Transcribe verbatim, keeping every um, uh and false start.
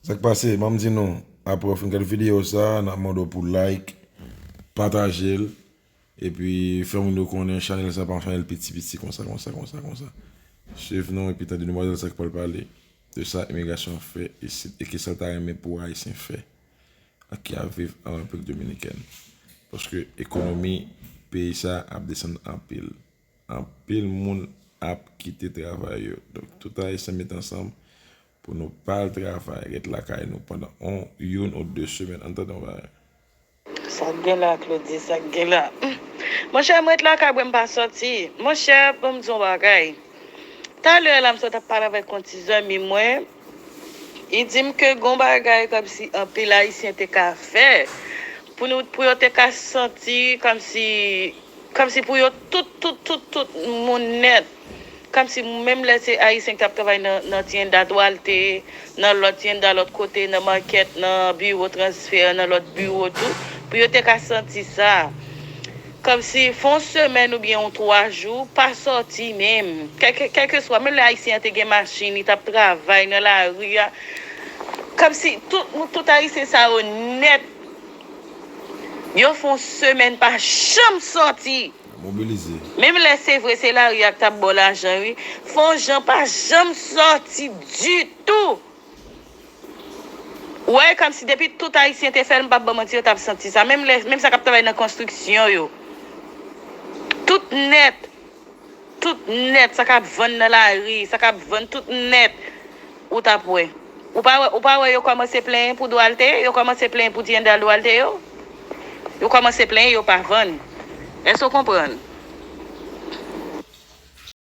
Sa k pase? Ban m di nou, apre w fin gade videyo sa, n ap mande w pou like, pataje l, epi fè moun yo konnen chanèl sa pa yon chanèl piti piti konsa, konsa, konsa, konsa. Swiv nou epi tande demwazèl sa k pral pale de sa imigrasyon fè isit e kisa l ta renmen pou Ayisyen fè ak ki ap viv an Repiblik Dominikèn. Paske ekonomi peyi sa ap desann anpil. Anpil moun ap kite travay yo. Donk, tout Ayisyen met ansanm pou nou pa al travay, ret lakay nou pandan on, youn ou de semèn, ann tande yon bagay. Sa k gen la, Claudy, sa k gen la? Monchè, m ret lakay mwen, m pa sòti. Monchè, ban m di yon bagay. Talè la, m sot ap pale avèk yon ti zanmi mwen. Li di m ke gon bagay kòmsi anpil Ayisyen te ka fè pou nou, pou yo te ka santi kòmsi, kòmsi pou yo tout, tout, tout, tout moun nèt. Kòmsi menm lè se Ayisyen ki t ap travay nan, nan Tienda Duarte, nan lòt Tienda lòt kote, nan makèt, nan biwo transfè, nan lòt biwo tou, pou yo te ka santi sa. Kòmsi fè yon semèn oubyen yon twa jou, pa sòti menm. Kèlke, kèlkeswa, menm lè Ayisyen an te gen machin, li t ap travay nan lari a. Kòmsi tout, tout Ayisyen sa yo nèt, yo fè yon semèn pa janm sòti. Mobilize. Menm lè se vre se lari a k t ap ba w lajan wi, fè yon jan pa janm sòti ditou. Ou wè, kòmsi depi tout Ayisyen te fè l, m p ap ba w manti, yo t ap santi sa. Menm lè, menm sa k ap travay nan konstriksyon yo. Tout nèt. Tout nèt. Sa k ap vann nan lari, sa k ap vann tout nèt. Ou t ap wè. Ou pa wè, ou pa wè yo kòmanse plenyen pou Duarte? Yo kòmanse plenyen pou Tienda Duarte yo? Yo kòmanse plenyen, yo pa vann. Èske w konprann?